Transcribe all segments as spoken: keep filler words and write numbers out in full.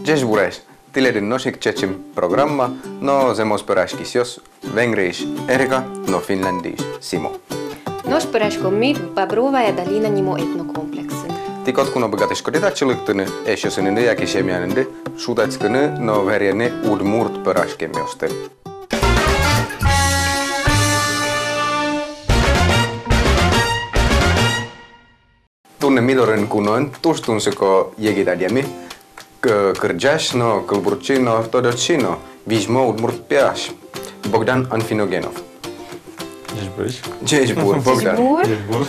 Ӟечбуресь! Тӥледын нош ик «Чечым» программа но зэмос пӧраськисьёс Венгриысь Эрика но Финляндиысь Симо. Нош пӧраськом ми Бобровая долина нимо этнокомплексын. Тӥ котьку но быгатӥськоды татчы лыктыны, эшъёсыныды яке семьяныды шутэтскыны но веръяны удмурт пӧраськемъёсты. Туннэ ми дорын куноын туж тунсыко егит адями, к-, кырӟась но, кылбурчи но, тодосчи но, визьмо удмурт пияш Богдан Анфиногенов. Ӟечбуресь. Ӟечбур, Богдан. Ӟечбур. Ӟечбур.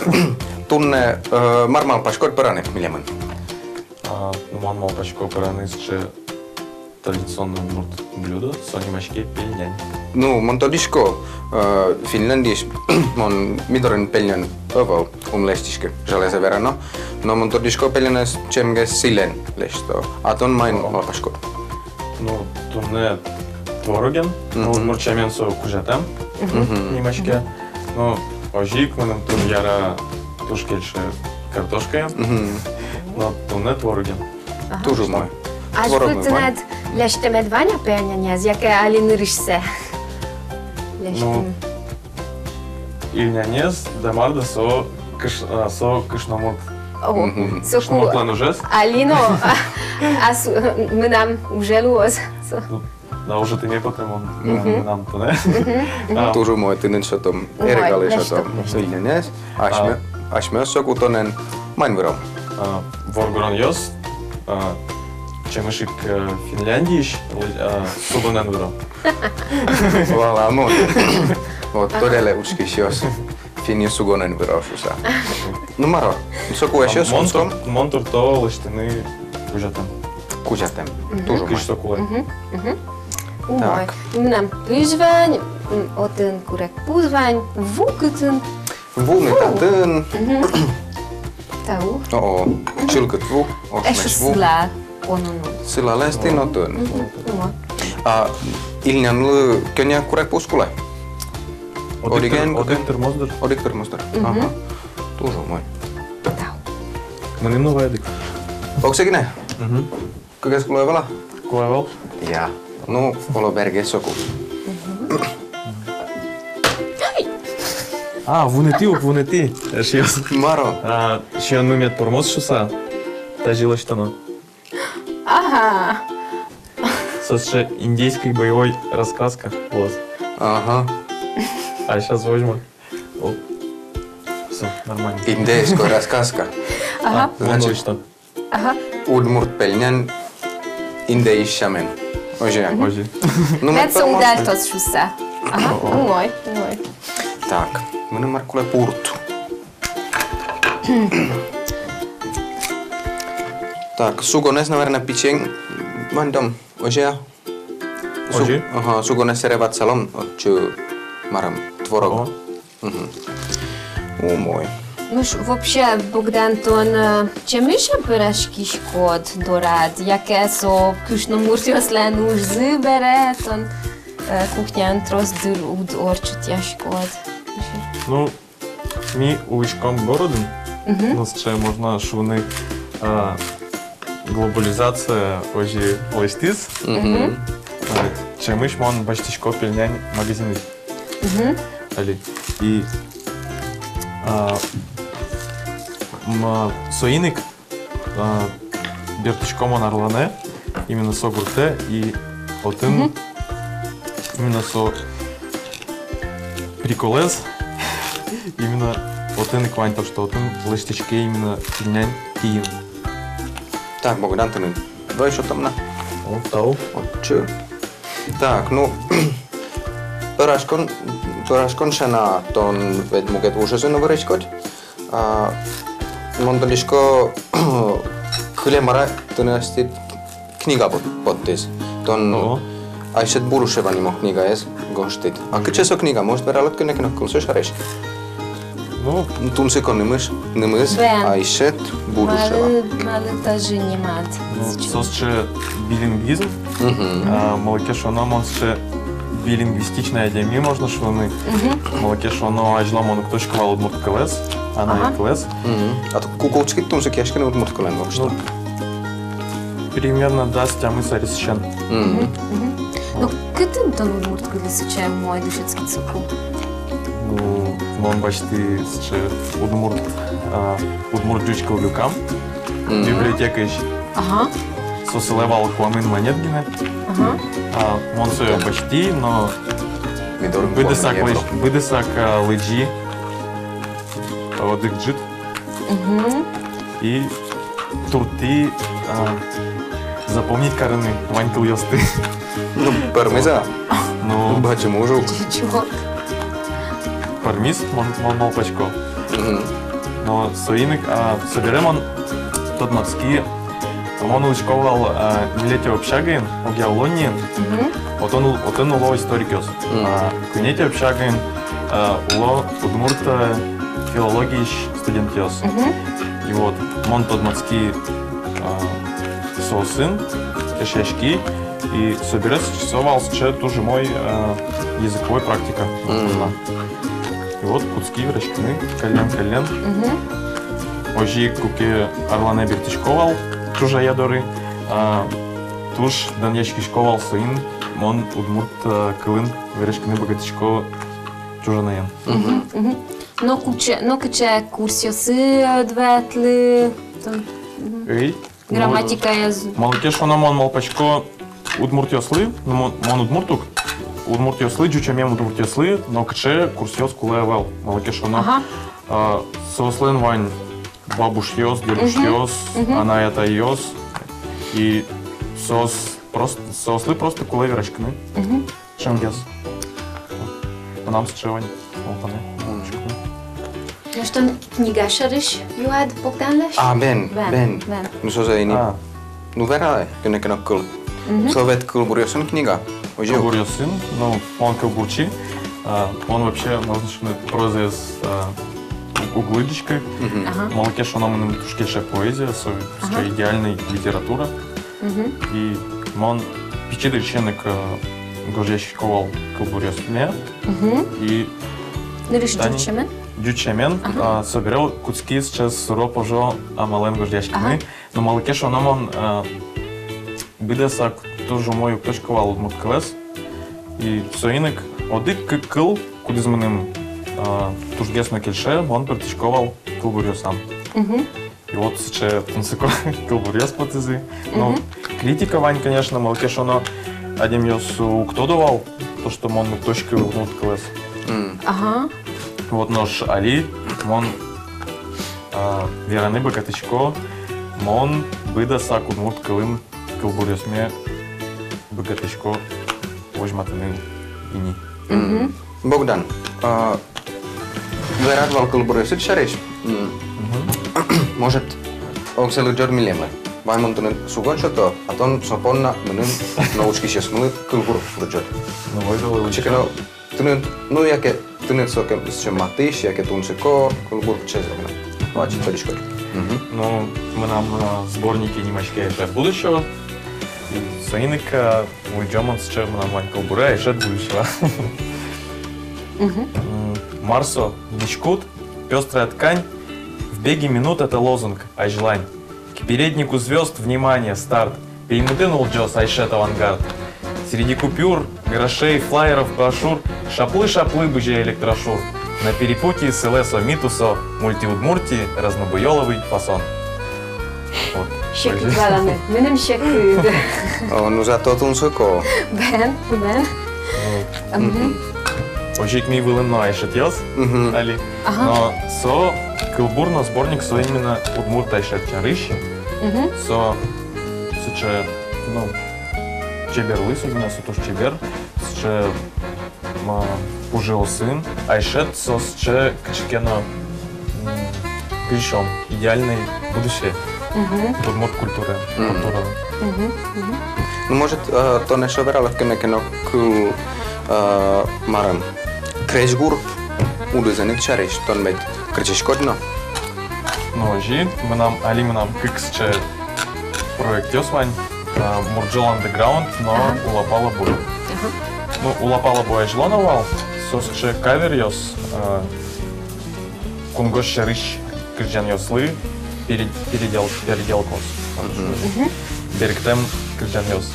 Туннэ, э, мар малпаськод пӧраны милемын? А, ну, мон малпасько пӧраны сыӵе традиционный удмурт блюдо, со нимаське пельнянь. Ну, мон тодӥсько, э, Финляндиысь, мон, ми дорын пельнянь ӧвӧл, ум лэсьтӥське, жаляса верано. Но мон тодӥсько, пельнянез ӵемгес сӥлен лэсьто. А тон маин малпаськод? Ну, туннэ твороген, ну, удмурт сямен со кузятэм нимаське. Ну, озьы ик мыным туж яра, туж кельше картошкаен. Но туннэ твороген. Ага. Туж умой. Азьпур тынад лэсьтэмед вань-а пельнянез, яке али нырысьсэ лэсьтэм? Ну, ильнянез да мар да, со кыш-, а, со кышномурт. О, соку кышномуртлэн ужез. Али но, а, ас-, мынам уже луоз. Со. Ну, да, ужетэме потэ мон, мынам туннэ. А, туж умой, тыныд сётом. Умой, Эрикалы сётом. Лэсьтом, лэсьтом. Ильнянез. Асьме-, асьмеос соку тонэн маин выром? А, воргоронъёс, а, ӵемысь ик, э, Финляндиысь, а, сугонэн выро. Валамон. Вот, тодэлэ учкисьёс. Финнъёс сугонэн выро шуса. Ну, мар-о, соку эшшо мон турт-, мон турто лэсьтыны кузятэм. Кузятэм. Туж умой. Кызьы со кулэ. Умой. Так. Мынам пызь вань, м, отын курегпуз вань, ву кытын. Ву но татын. Тау. О-о, чылкыт ву, ошмес ву. Эшшо сыла, о-о-о. Сылалэсь тӥ но тӥни. Умой. А ильнянлы кӧня курегпуз кулэ? Одӥг тыр-, одӥг тырмоз дыр. Одӥг тырмоз дыр. Ага. Туж умой. Тау. Мыным но вай одӥг. Огсэ гинэ? Кыкез кулэ ӧвӧл-а? Кулэ ӧвӧл. Я. Ну, оло, берге соку. А, вунэтӥ ук, вунэтӥ. Эшъёс. Мар-о? А, сиёнмы мед пӧрмоз шуса, тазьы лэсьтоно. Ага. Со сыӵе индейский боевой раскраска луоз. Ага. А сейчас возьму. О. Всё, нормально. Индейской раскраска. Ага. А, значит, удмурт пельнянь индейысь сямен. Озьы-а? Озьы. Ну, мед со удалтоз шуса. Ага. Умой, умой. Так, мыным мар кулэ? Пурт. Так, сугонэз, наверное, пичиен вандом. Озьы-а? Су-, озьы. Ага, сугонэз сэре ватсалом, отчы марым творог. О. Умой. Ну, ш-, вообще, Богдан, тон, э, ӵемысь-а пӧраськиськод дорад, яке со кышномуртъёслэн ужзы бере тон, э, кухняын трос дыр уд ортчытъяськод? Ну, ми улӥськом городын, ну, сыӵе, можно шуыны, а, глобализация озьы лэсьтӥз. А, ӵемысь мон басьтӥсько пельнянь магазинысь. Али. И, а, м, соин ик, а, бертӥсько мон арланэ, именно со гуртэ, и отын именно со приколэз, именно отын ик вань, то, что отын лэсьтӥське именно пельнянь киын. Так, Богдан, тыныд вай сётом на. О, тау. Отчы. Так, ну, пӧраськон, пӧраськон сяна тон ведь мукет ужъёсын но выриськод. А, мон тодӥсько, кылем ара тынэсьтыд книга пот-, поттӥз. Тон Айсет Будушева нимо книгаез гожтӥд. А кыӵе со книга, может, вералод кӧня ке но кыл со сярысь? Ну, тунсыко нымыз, нымыз Айсет Будушева. Малы, малы тазьы нимад? Ну, со сыӵе билингвизм. А, малы ке шуоно, мон сыӵе билингвистичной адями, можно шуыны. Малы ке шуоно, азьло мон уг тодӥськы вал удмурт кылэз, анай кылэз. А то ку-, кутскид тунсыкъяськыны удмурт кылын воксё. Ну, Примерно дас тямыс аресысен. Мгм. Мгм. Ну, кытын тон удмурт кыллы сыӵе умой дышетскид соку? Ну, мон басьтӥ сыӵе удмурт, а, удмурт-ӟуч кыллюкам. Мгм. Библиотекаысь. Ага. Со сылэ вал куамын манет гинэ. Ага. А, мон сое басьтӥ, но быдэсак лэзь-, быдэсак, а, лэзьи. Одӥг ӝыт. Мгм. И туртӥ, а, запомнить карыны вань кылъёсты. Ну, пӧрмиз-а? Ну, бадӟым уж ук. Чего? Пӧрмиз, мон, мон малпасько. Мгм. Но соин ик, а, собере мон тодматски, мон улӥсько вал, а, ньылетӥ общагаын, огъя улонниын. Мгм. Отын ул-, отын уло историкъёс. Мгм. А, куинетӥ общагаын, а, уло удмурт, а, филологиысь студентъёс. Мгм. И вот, мон тодматски, а, соосын, эшъяськи, и собере со вал сыӵе туж умой, а, языковой практика. Мгм. И вот кутски вераськыны каллен-каллен. Мгм. Озьы ик куке арланэ бертӥсько вал Чужая доры, а, туж данъяськисько вал соин, мон удмурт, а, кылын вераськыны быгатӥсько Чужанаен. Мгм. Мгм. Но кыӵе, но кыӵе курсъёсы, э, ӧд ветлы, там, мгм. Эй, грамматикаез. Малы ке шуоно, мон малпасько, удмуртъёслы, ну, мон, мон удмурт ук, удмуртъёслы, ӟучомем удмуртъёслы нокыӵе курсъёс кулэ ӧвӧл. Малы ке шуоно, ага, а, соослэн вань бабушъёс, дедушъёс, мгм, мгм, анай-атайёс, и соос прост-, соослы просто кулэ вераськыны. Мгм. Ӵемгес. Мынам сыӵе вань. Олтаны. Мгм. Нош тон книга сярысь юад Богданлэсь? А, бен, бен, бен. Бен. Ну, со зэ ини. А. Ну, вера, кӧня ке но кыл. Мгм. Со ведь кылбуръёсын книга. Озьы ук. Кылбуръёсын, ну, мон кылбурчи. А, мон вообще, можно шуыны, прозаез, а, уг лыдӟиськы. Мгм. Ага. Малы ке шуоно, мыным туж кельше поэзия, со, ага, со идеальной литература. Мгм. И мон пичи дырысен ик, э, гожъяськисько вал кылбуръёсме. Мгм. И нырысь тани ӟуч сямен? Ӟуч сямен, ага, а, собере кутски сыӵе суро-пожо амалэн гожъяськыны. Ага. Но малы ке шуоно, мон, э, быдэсак туж умой уг тодӥськы вал удмурт кылэз. И соин ик одӥг-кык кыл, кудӥз мыным, э, тужгес но кельше, мон пыртӥсько вал кылбуръёсам. Мгм. И вот сыӵе тунсыко кылбуръёс потӥзы. Ну, мгм, критика вань, конечно, малы ке шуоно, адямиос уг тодо вал то, что мон уг тодӥськы удмурт кылэз. М. Ага. Вот, нош али мон, а, вераны быгатӥсько, мон быдэсак удмурт кылын кылбуръёсме быгатӥсько возьматыны ини. Мгм. Богдан, а, верад вал кылбуръёсыд сярысь. М. Мгм. Может, огзэ лыдӟод милемлы. Вай мон тыныд сугон сёто, а тон со понна мыным но учкисьёсмылы кылбур лыдӟод. Ну, вай, давай. Кыӵе ке но тыныд, ну, яке тыныд сокем, сокем матысь, яке тунсыко кылбур, кыӵе ке но. Ну, ачид тодӥськод. Мгм. Ну, мынам, а, сборнике нимаське «Этап будущего». И соин ик, а, лыдӟо мон сыӵе, мынам вань кылбуры «Айшет будущего». Мгм. М, мар со? Дӥськут, пёстрая ткань, в беге минут это лозунг, азьлань. К переднику звёзд, внимание, старт. Пеймытын улӟоз айшет авангард. Среди купюр, грошей, флаеров, брошюр шаплы-шаплы бызе электрошур. На перепутье сылэ со ми тусо, мульти-удмурти, разнобуёловый фасон. Вот. Секыт валаны. Мыным секыт. О, ну зато тунсыко. Бен, бен. Вот. Мгм. Мгм. Озьы ик ми вылын но айшетъёс. Мгм. Али. Ага. Но со кылбур но сборник, со именно удмурт айшет сярысь. Мгм. Со сыӵе, ну, чеберлы со гинэ, со туж чебер, сыӵе, м, пужыосын. Айшет со сыӵе кыӵе ке но, м, кызьы шуом, идеальной будущее. Мгм. Удмурт культура, мгм, культура. Мгм. Мгм. Ну, может, э, тон эшшо вералод кӧня ке но кыл, э, марым, крезьгур удысэныд сярысь, тон ведь кырӟаськод но. Ну, озьы, мынам, али мынам кык сыӵе проектъёс вань, а, «Мурӝол Андеграунд» но, ага, «Улапала буй». Ага. Ну, «Улапала буй» азьло но вал, со сыӵе каверъёс, а, кунгож сьӧрысь кырӟанъёслы пере-, передел-, переделкаос. Мгм. Мгм. берыктэм кырӟанъёс.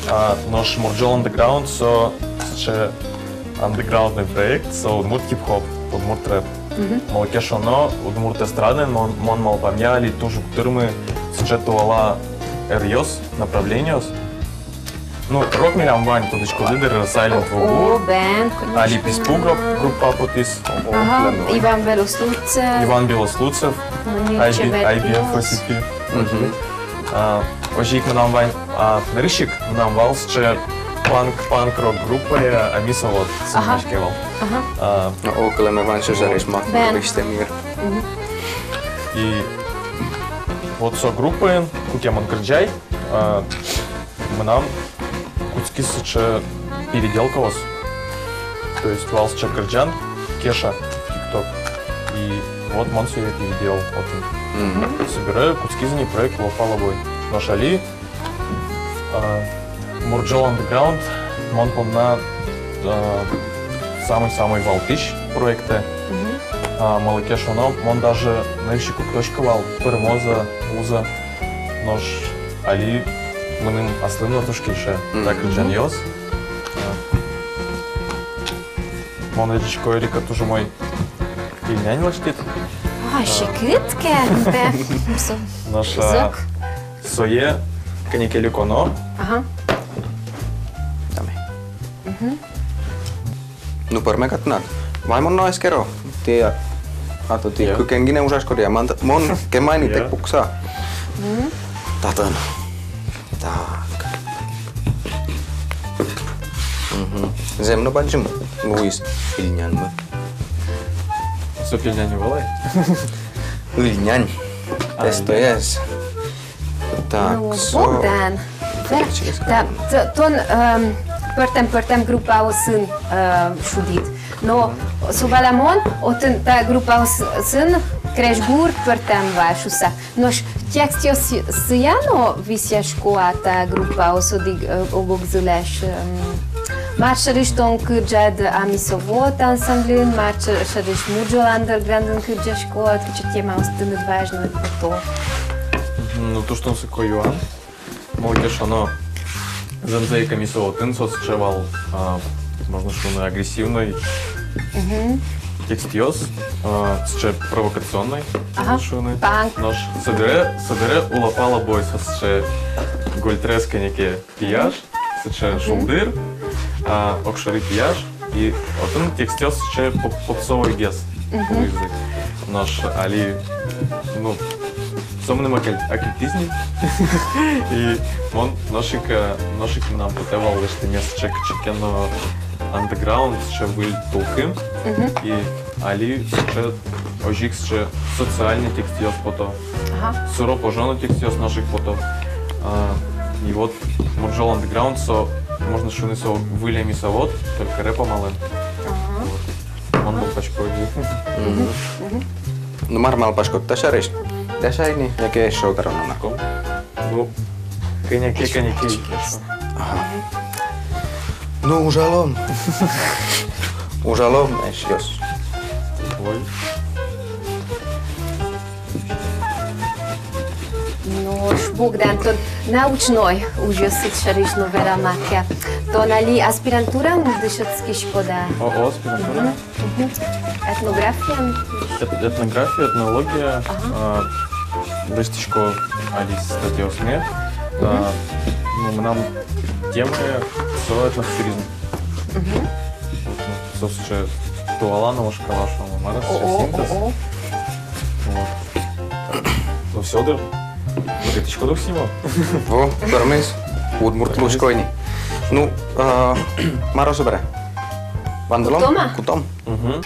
А, нош Мурӝол Андеграунд со сыӵе андеграундный проект, со удмурт хип-хоп, удмурт рэп. Малы ке шуоно, удмурт эстрадаын мон, мон малпамъя, али туж уг тырмы сыӵе туала ӧръёс, направлениос. Ну, рок милям вань, тодӥськоды дыр, Silent Woo Goore. О, бен, конечно. Али Писпу групп-, группа потӥз. Ага, Иван Белослудцев. Иван Белослудцев. Ну, не I B, чебер I B F пес. O C P. А, озьы ик мынам вань, а, нырысь ик мынам вал сыӵе панк, панк-рок группае Амисовод, сыӵе вал. Ага. А, о, кылэме вань сыӵе, бен, нырысьтэ мир. И вот со группаен, куке мон кырӟай, а, мынам кутскиз сыӵе переделкаос. То есть вал сыӵе кырӟан, Кеша, TikTok. И вот мон сое переделал отын. Собере кутскиз ини проект «Лопала бой». Нош али, а, Мурӝол Андеграунд мон понна, а, самой-самой валтӥсь проектэ. А, малы ке шуоно, мон даже нырысь ик уг тодӥськы вал, пӧрмоз-а, уз-а. Нош али мыным аслым но туж кельше та кырӟанъёс. А, мон адӟисько, Эрика туж умой пельнянь лэсьтӥд. А, секыт ке, да. Нош, а, сое кӧня ке люконо. Ага. Таме. Ну, пӧрме кадь тынад. Вай мон но эскеро. Тӥ, а то тӥ кыкен гинэ ужаськоды, а мон, мон кема ини тэк пукса. Татын. Так. Зэм но бадӟым луиз пельняньмы. Со пельнянь ӧвӧл ай. Ыльнянь. А, ӧвӧл. Так, ну, со Богдан. Та, та, тон, эм, пӧртэм-пӧртэм группаосын, эм, шудӥд. Но со валамон, отын та группаосын крезьгур пӧртэм вал шуса. Нош текстъёссы но висъясько-а та группаос одӥг, э, ог-огзылэсь, эм, мар сярысь тон кырӟад Амисовод ансамбльын, мар сярысь Мурӝол Андеграундын кырӟаськод, кыӵе темаос тыныд важной пото? Мгм, ну, туж тунсыко юан. Малы ке шуоно, зэмзэ ик Амисоводын со сыӵе вал, а, можно шуыны, агрессивной текстъёс, а, сыӵе провокационной, можно шуыны. Ага. Панк. Нош собере, собере «Лопала бой» со сыӵе гольтрес кӧня ке пияш, сыӵе шулдыр, а, огшоры пияш, и отын текстъёс сыӵе поп-, попсовойгес луизы. Нош али, ну, со мыным акыль-, акыльтӥз ни. И мон нош ик, э, нош ик мынам потэ вал лэсьтыны сыӵе кыӵе ке но андеграунд, сыӵе выль тулкым. И али сыӵе озьы ик сыӵе социальной текстъёс пото. Ага. Суро-пожоно текстъёс нош ик пото. А, и вот Мурӝол Андеграунд со, можно шуыны, со выль Амисовод, только рэп амалэн. Ага. Вот. Мон малпасько озьы. Мгм. Ну, мар малпаськод та сярысь? Дасяй ни, яке эшшо кароно на? Ну, кӧня ке, кӧня ке. Ага. Ну, ужалом. Ужалом, эшъёс. Ой. Нош, Богдан, тон научной ужъёсыд сярысь но верам ке. Тон али аспирантураын дышетскиськод-а? О, о, аспирантура. Мгм. Этнография. Эт-, этнография, этнология. Ага. А, лэсьтӥсько али статьяосме. А, ну, мынам темае со этнофутуризм. Мгм. Вот, ну, со сыӵе туала но вашкала, шуом, мар-а, сыӵе синтез. О, о, о. Вот. Ну, всё, дыр. Быгатӥськод ук сима? Во, пӧрмиз. Удмурт луисько ини. Ну, а, мар-о собере? Вандылом? Кутом-а? Кутом. Мгм.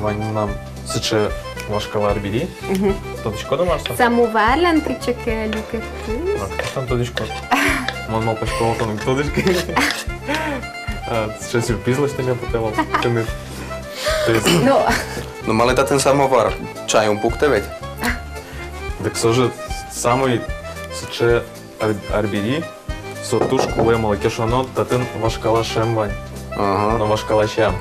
Вань мынам сыӵе вашкала арбери. Мгм. Тодӥськод-а, мар со? Самоварлэн кыӵе ке люкетэз. А, кытысь тон тодӥськод? Мон малпасько, тон уг тодӥськы. А, сыӵе сюрприз лэсьтэме потэ вал тыныд. То есть... Ну. Ну, малы татын самовар? Чай ум пуктэ ведь. Дык со же самой сыӵе ар-, арбери, со туж кулэ, малы ке шуоно, татын вашкала шӧм вань. Ага. Но вашкала сям.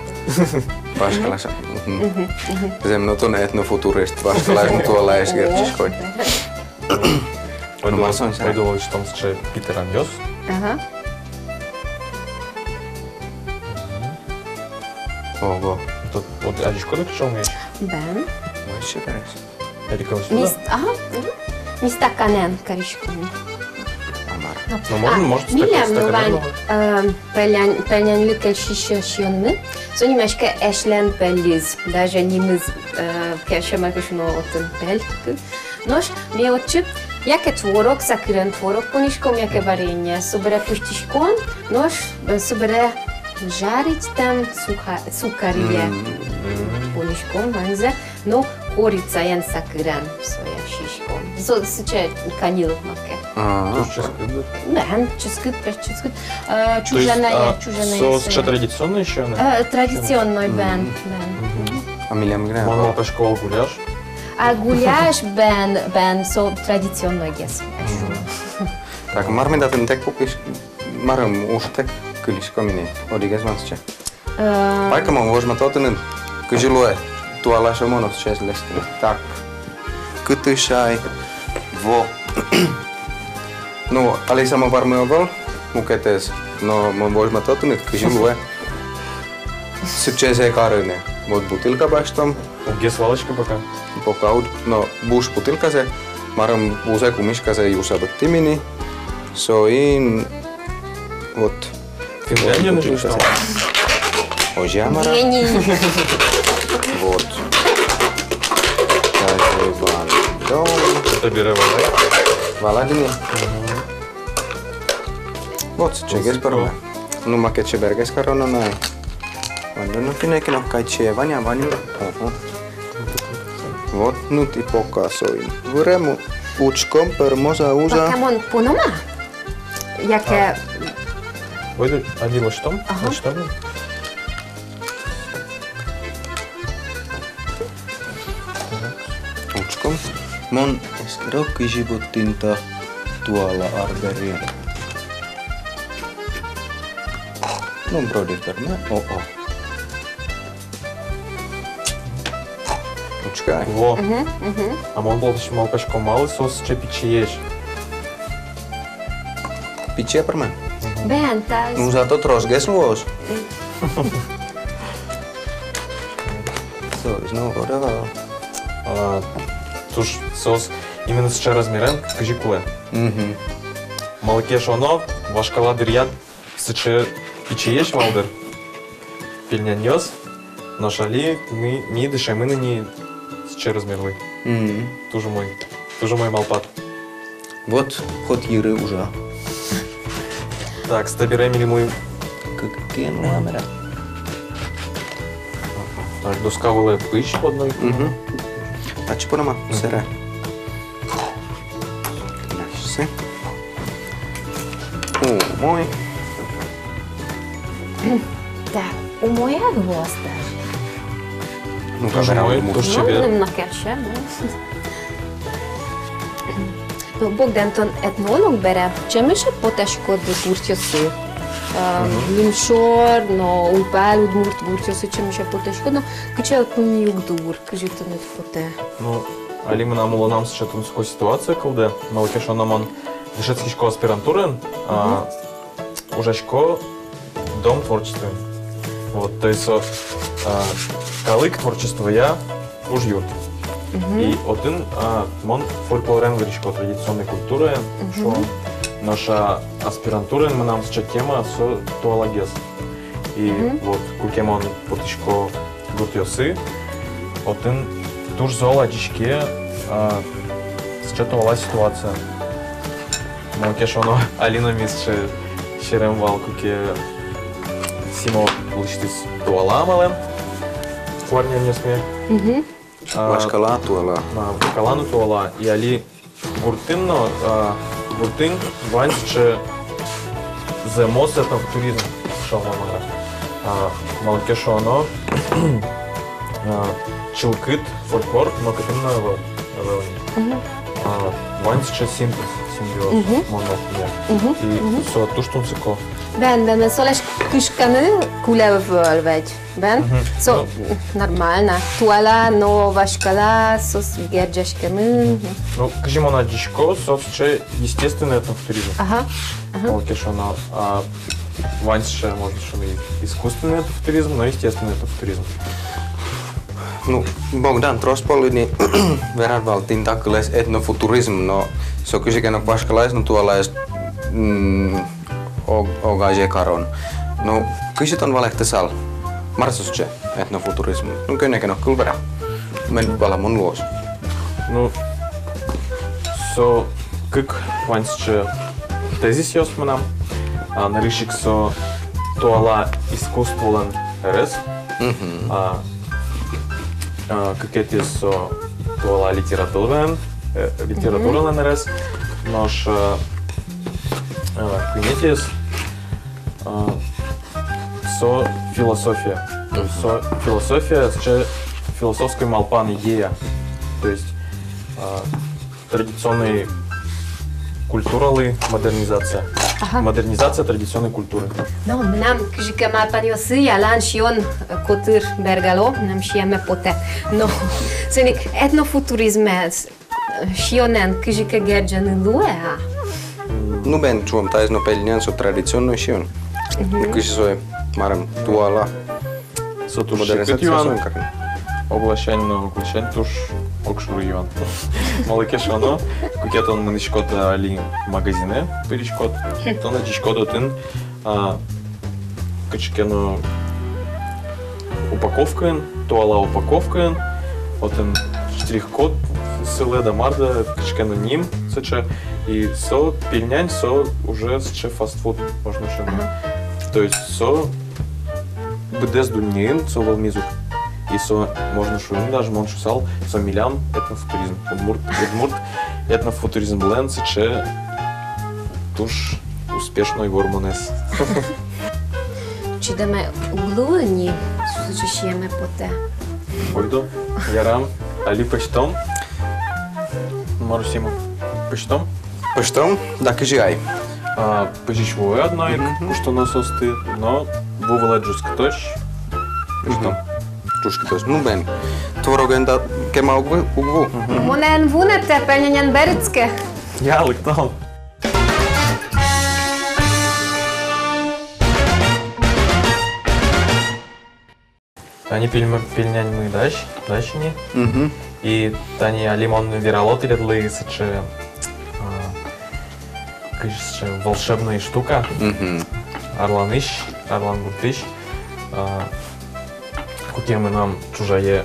Вашкала сям. Мгм, мгм. Зэм но тон этнофутурист, вашкалаен но туалаен но герӟаськод. Ойдо, ну, мар со, ойдо лэсьтом сыӵе питыранъёс. Ага. Ого. Тут вот адӟиськод-а, кыӵе умоесь? Бен. Вообще, конечно. Эрика, вот сюда. Мис-, ага, мгм. Ми стаканэн кариськом. А мар. Ну, можно, а, может, милям стакан, но стакан вань, можно? Э, пельнянь-, пельняньлы кельшись сиёнмы. Со нимаське «Эшлэн пельыз». Даже нимыз, э, кельше, мар ке шуоно, отын пель. Нош ми отчы яке творог, сакырен творог понӥськом, яке варенье. Собере пыжтӥськом, нош, э, собере жарить там суха-, сухариен. Мгм. Понӥськом ваньзэ. Но корицаен, сакырен сое сиськом. Со сыӵе каньыл маке. А. Туж ческыт, да? Бен, ческыт, пе, ческыт. Э, то есть, чужанае, а, чужанае со сыӵе традиционной ещё, да? Э, традиционной, бен, бен. Мгм. А милям гинэ. Мон малпасько вал гуляш. А гуляш, бен, бен, со традиционнойгес. Мгм. Так, мар меда тыныд тэк пукиське? Марым, ужтэк кылиськом ини, одӥгез вань сыӵе. Э, вай-ка мон возьмато тыныд, кызьы луэ туала сямен сыӵеез лэсьтыны. Так, кытысь ай, во. Ну, али самовармы ӧвӧл, мукетэз, но мон возьмато тыныд, кызьы луэ сыӵеез карыны. Вот бутылка басьтом. Уггес валаськы пока. Пока уд, но буш бутылказэ, марым, вузэ-кумиськазэ юыса быдтӥм ини. Соин вот. Финляндия, вот, начнём. Озьы-а, мар-а? Гений. Вот. Тазьы вандом. Это бере валай? Валад ини. Мгм. Вот, сыӵегес пӧрме. Ну, маке чебергес кароно на. Вань, ну, кинэ, кинэ кайчи, вань, вань. Ага. Вот, ну, тӥ пока соин. Вырем, учком, пӧрмоз-а, уз-а. Пока мон поном-а? Яке... А. Ойдо, али лэсьтом? Ага. Лэсьтом. Учком. Мон эскеро, кызьы вот тӥни та туала арбери. Ну, вроде пӧрме. О-о. Учкы ай. Во. Мгм, мгм. А мон вал сыӵе малпасько, малы со сыӵе пичиесь. Пичи пӧрме? Бен, та... Ну, зато тросгес луоз. Мгм. Соос, ну, вот, да. А, туж соос именно сыӵе размерен, кызьы кулэ. Мгм. Малы ке шуоно, вашкала дыръя сыӵе пичиесь вал дыр. Пельняньёс. Нош али ми, ми дышемын ини сыӵе размерлы. Мгм. Туж умой. Туж умой малпад. Вот, хоть йыры ужа. Так, стабере милемлы. Кыкен ламера. Так, доска вылэ пызь одной. Мгм. Ачи понома, мгм, сыре. Умой. Да, умой-а, гвоздь? Ну, туж умой, туж чебер. Ну, на керча, да. Ну, Богдан, тон этнолог бере, ӵемысь-а потӥськод гуртъёсы? А, мгм, Лымшор но, Улпал, удмурт гуртъёсы ӵемысь-а потӥськод но, кыӵе отын югдур, кызьы тыныд потэ? Ну, али мынам улонам сыӵе тунсыко ситуация кылдэ, малы ке шуоно мон дышетскисько аспирантураын, а, мгм, ужасько Дом творчествоын. Вот, то есть со, а, калык творчествоя ужъюрт. Мгм. И отын, а, мон фольклорен вырисько, традиционной культураен, мгм, шуом. Нош, а, аспирантураын мынам сыӵе тема со туалагес. И, мгм, вот, куке мон потӥсько гуртъёсы, отын туж зол адӟиське, а, сыӵе туала ситуация. Малы ке шуоно, али но ми сыӵе серем вал, куке Симо лэсьтӥз туала амалэн куарнянъёсме. Мгм. А, вашкала туала. А, вашкала но туала. И али гуртын но, а, гуртын вань сыӵе зэмос этнофутуризм, шуом-а, мар-а. А, малы ке шуоно, а, чылкыт фольклор нокытын но ӧвӧл, ӧвӧл ни. Мгм. А, вань сыӵе синтез, симбиоз, мгм, мон малпасько. Мгм. И, мгм, со туж тунсыко. Бен, бен, бен, солэсь кышканы кулэ ӧвӧл ведь, бен? Мгм. Со, ну, нормально. Туала но вашкала, соос герӟаськемын. Ну, кызьы мон адӟисько, со сыӵе естественный этнофутуризм. Ага, ага. Малы ке шуоно, а, вань сыӵе, можно шуыны, искусственный этнофутуризм, но естественный этнофутуризм. Ну, Богдан трос пол ини вераз вал тӥни та кылэз этнофутуризм, но со кызьы ке но вашкалаез но туалаез, м, ог-, огазе карон. Ну, кызьы тон валэктысал, мар со сыӵе этнофутуризм? Ну, кӧня ке но кыл вера. Мон валамон луоз. Ну, со кык вань сыӵе тезисъёс мынам. А, нырысь ик со туала искусстволэн ӧрез. Мгм. А, а, кыкетӥез со туала литературалэн, э, литературалэн ӧрез. Нош, э, э, куинетӥез, э, со философия. То есть со философия, сыӵе философской малпан, идея. То есть, э, традиционной культуралы модернизация. Ага. Модернизация традиционной культуры. Но мынам кызьы ке малпанъёсы ялан сиён, э, котыр бергало, мынам сиеме потэ. Но соин ик этнофутуризмез, э, сиёнэн кызьы ке герӟаны луэ-а? Ну, бен, шуом, таиз но пельнянь со традиционной сиён. Мгм. Ну, кызьы сое, марым, туала. Со туж секыт юан. Модернизация соин как. Огласянь но огласянь туж огшоры юан. Малы ке шуоно, куке тон мынӥськод али магазинэ, пыриськод, тон адӟиськод отын, а, кыӵе ке но упаковкаын, туала упаковкаын, отын штрих-код сылэ да мар да, кыӵе ке но ним сыӵе, и со пельнянь, со уже сыӵе фастфуд, можно шуыны. Ага. То есть со быдэс дуннеын со вӧлмиз ук. И со, можно шуыны, даже мон шуысал, со милям этнофутуризм. Удмурт, удмурт этнофутуризмлэн сыӵе туж успешной вормонэз. Чидэме уг луы ни, сузычи сиеме потэ. Ойдо, ярам, али пӧзьтом. Марусима, пӧзьтом? Пӧзьтом, да кызьы ай. А, пӧзись вуэ одно ик, мгм, куштоно соосты, но ву вылэ ӝутскытозь пӧзьтом. Мгм. Ӝутскытозь. Ну, бен, твороген да кема уг ву, уг ву. Мгм. Монэ эн вунэтэ, пельнянен берытске. Я, лыктом. Тани пельм-, пельняньмы дась, дась ини. Мгм. И тани али мон верало тӥледлы сыӵе, а, кызьы сыӵе волшебной штука. Мгм. Арланысь, Арлан гуртысь. А, куке мынам ӵужае,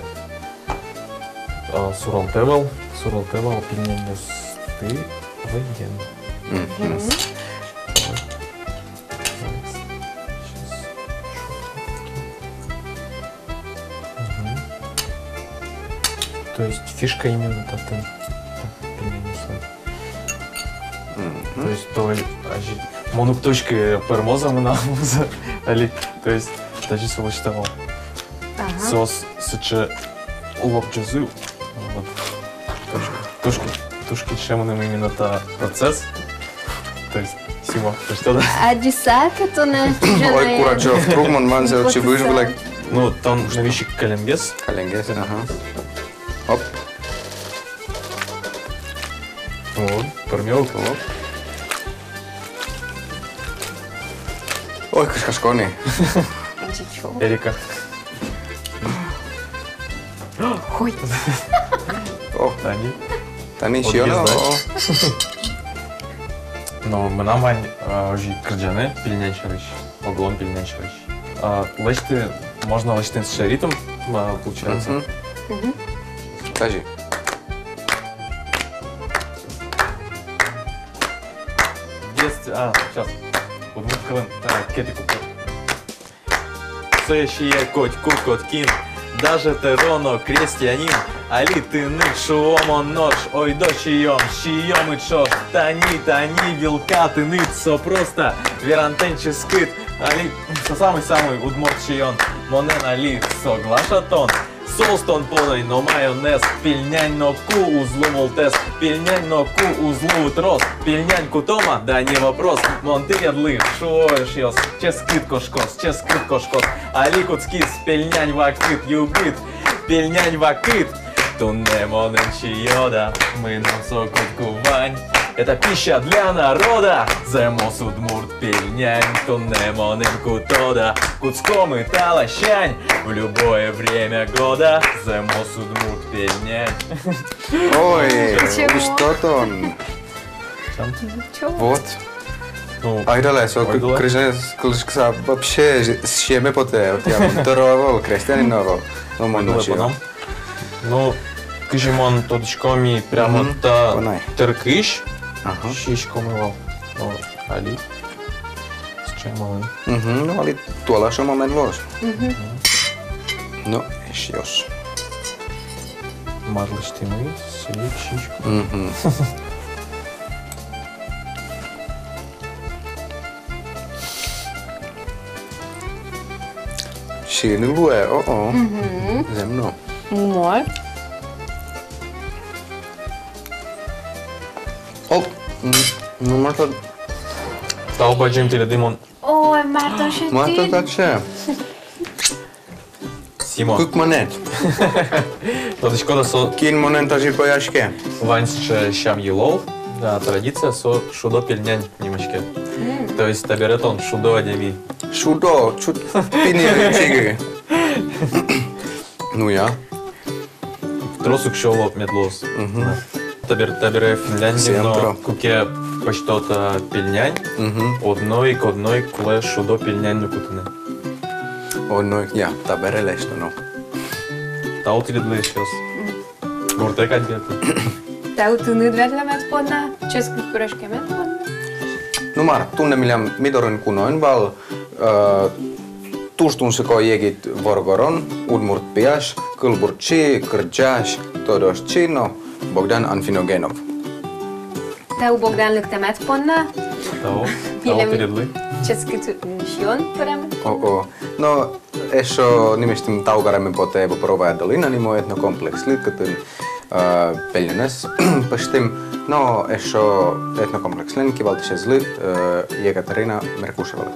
а, суралтэ вал, суралтэ вал пельняньёсты вынген. Мгм. Мгм. Мгм. То есть фишка именно татын. Мгм. То есть то, али мон уг тодӥськы, пӧрмоз-а мынам, уз-а, али, то есть даже со лэсьтэ вал. Ага. Соос сыӵе лобӟозы. Вот. Туж, туж, туж кельше мыным именно та процесс. То есть, Сима, то есть, да? Адӟиса ке тонэ. Ой, Курачёв, трук мон ваньзэ отчы выж вылэ. Ну, тон нырысь ик каленгес. Каленгес, ага. Оп. О, пӧрме ук. О. Ой, кышкасько ни. Эрика. Ой. О. Тани. Тани сиёно. О. Но мынам вань, а, озьы кырӟаны пельнянь сярысь, оглом пельнянь сярысь. А, лэсьты, можно лэсьтыны сыӵе ритм, а, получается. Мгм. Мгм. Скажи. В детстве, а, сейчас. Удмурт кылын, а, кепик упор. Сое сие котьку, котькин, даже тӧро но крестьянин. Али тыныд шуо мон нош, ойдо сиём, сиёмы ӵош. Тани, тани вилка тыныд, со просто верантэм ческыт. Али со самый-самый удмурт сиён. Монэн али соглаш-а тон? Соус тон поной но майонез, пельнянь но ку уз лу мултэс, пельнянь но ку уз луы трос, пельнянь кутом-а, да не вопрос. Мон тӥледлы шуо, эшъёс, ческыт кошкоз, ческыт кошкоз. Али кутскиз пельнянь вакыт, югыт пельнянь вакыт. Туннэ монэн сиёд-а, мыном со кутку вань. Это пища для народа, зэмос удмурт пельнянь. Туннэ монэн кутод-а, кутскомы та ласянь в любое время года. Зэмос удмурт пельнянь. Ой, ничего. Усто тон. Чё? Вот. Ну, айдалэ, со ойдолэ. Крезьгурез кылӥськыса вообще сиеме потэ, вот я, здорово, крестьянин но. Ну, мон ойдолэ ночи поном. Ну, кызьы мон тодӥсько, ми прямо, мгм, та понай тэркысь. Ага. Сиськомы вал. Ну, али. Сыӵе момент. Мгм, ну, али туала сыӵе момент луоз. Мгм. Ну, эшъёс. Мар лэсьтӥмы, сыӵе сиськом. Мгм. Сиыны луэ, о-о. Мгм. Зэм но. Умой. Оп. М, ну, может, тау бадӟым тӥледлы мон. Ой, мар тон сётӥд? Мар тон таӵе? Сима. Кык монет. Тодӥськод-а, со кин монэн тазьы пояське? Вань сыӵе сям-йылол, да, традиция, со шудо пельнянь нимаське. М. То есть табере тон шудо адями. Шудо, чут пини чигы. Ну я. Трос уксё луэ мед луоз. Мгм. Да. Табер-, табере Финляндиын но куке пӧзьтод, а, пельнянь, мгм, одно ик, одно ик кулэ шудо пельнянь но кутыны. Одно ик, я, табере лэсьтоно. Тау тӥледлы, эшъёс. Мгм. Гуртэ кадь ветлы. Тау тыныд ветлэмед понна, ческыт пыриськемед понна. Ну мар, туннэ милям ми дорын куно ӧй вал, э, туж тунсыко егит воргорон, удмурт пияш, кылбурчи, кырӟась, тодосчи но Богдан Анфиногенов. Тау, Богдан, лыктэмед понна. Тау, тау тӥледлы. Милям ческыт сиён пӧрмем. О-о. Но эшшо нимысьтым тау кареме потэ Бобровая долина нимо этнокомплекслы, кытын, э, пельнянез пӧзьтӥм, но эшшо этнокомплекслэн кивалтӥсезлы, э, Екатерина Меркушевалы.